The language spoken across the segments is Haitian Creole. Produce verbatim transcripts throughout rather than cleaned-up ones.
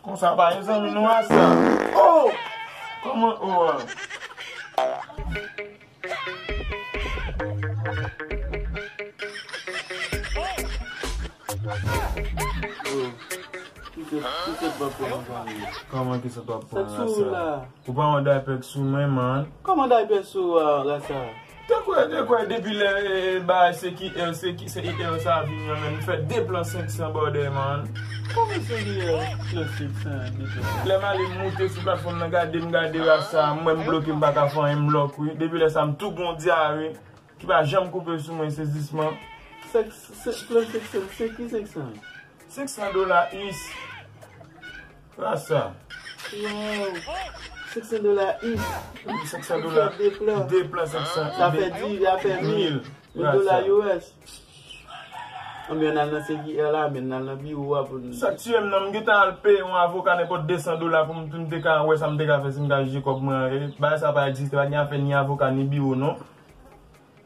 Konsa pa gen zanmi nou a sa. Oh! Kòman oh a? Oh. Ki sèt, ki sèt w ap pran, zanmi? Kòman ki sèt w ap pran la sa? Ou pa yon daypè sou mwen, man. Kòman daypè sou ou a, la sa? Te kwè, te kwè, depi lè, eh, eh, bagay se ki, eh, se ki, se ki, eh, sa vini an, men m fè de plan senk san bòdè, man. Kòman se ki, eh, plan senk san, de plan senk san? Lè m ale m moute sou platfòm nan, gade m gade rasta, m wè m bloke, m pa ka fè anyen, m lòk wi. Depi lè sa m tou gon dyare ki pa janm koupe sou mwen, sezisman. Senk, se, plan senk san, se ki senk san? Senk san dola is. Rasta. Wow. Senk san dola is. Senk san dola. Ou fè de plan. De plan senk san. Sa fè di, sa fè mil. Mil dola U S. Anben n al nan C Q R la, men n al nan biwo a pou n. Sa k tiye m nan, m gentan al peye yon avoka nenpòt de san dola pou m, pou m te ka wè sa m te ka fè si m ka jije kòb mwen an. E, bagay sa pa egziste, pa gen afè ni avoka ni biwo non.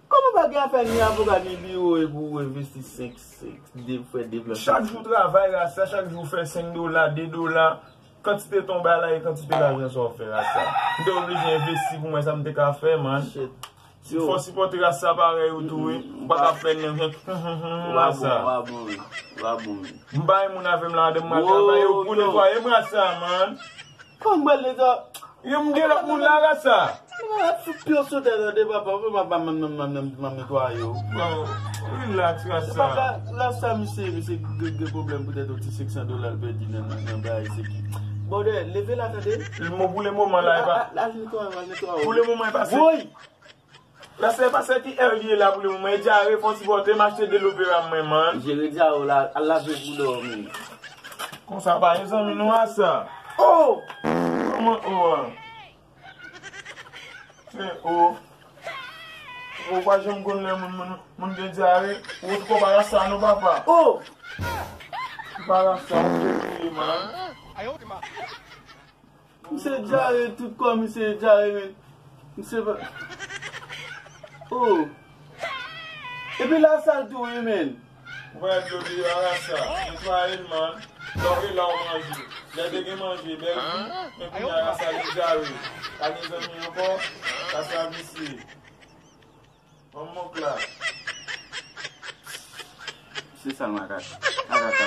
Kòman pa gen afè ni avoka ni biwo epi w envesti senk, senk, de, fè de plan. Chak jou w travay, rasta, chak jou w fè senk dola, de dola. Kantite tan w bay la e kantite lajan sa w fè, rasta. M te oblije envesti pou m wè sa m te ka fè, man. Fò w sipòte rasta parèy ou tou, wi. Ou pa ka fè nan jan. Rasta. Ou pa bon, ou pa bon, wi. Ou pa bon, wi. M bay moun avè m la, de m al travay, ou pou netwaye m, rasta, man. Kòman m pral netwaye? Yo, m gen lòt moun la, rasta. Mwen ap fout pye sou tèt tande, papa, mwen m ap, m ap netwaye w. Bon, relax, rasta. Papa, rasta, misye, misye gen, gen pwoblèm poutèt yon ti senk san dola l pèdi nan, nan, nan bagay, se ki. Bòdè, leve la, tande. Mo pou le moman la, e pa. Al, al netwaye w, al netwaye w. Pou le moman, e pa se. Woy! Rasta, e pa se ki èl li ye la pou le moman. E dyare, fò sipòte m achte de lopera mwen, man. Jere dyare w la, al lave pou dòmi. Konsa pa gen zanmi nou a sa. Oh! Kòman oh a? Se oh. Ou pa janm konn lè moun, moun, moun gen dyare. Ou twò pa rasta non, papa. Oh! Ou pa rasta, ou se li, man. Misye dyare, tout kò misye dyare, men. Misye pa. Oh. Epi la sal tou, wi, men. Ou pa dlo deyò a, rasta. Netwaye l, man. Lè w gen la w manje. Lè te gen manje, bèl vi. Men kounye a, rasta li dyare. Pa gen zanmi ankò. Rasta visye. Ban m mòk la. Se sa l makak. Makak la.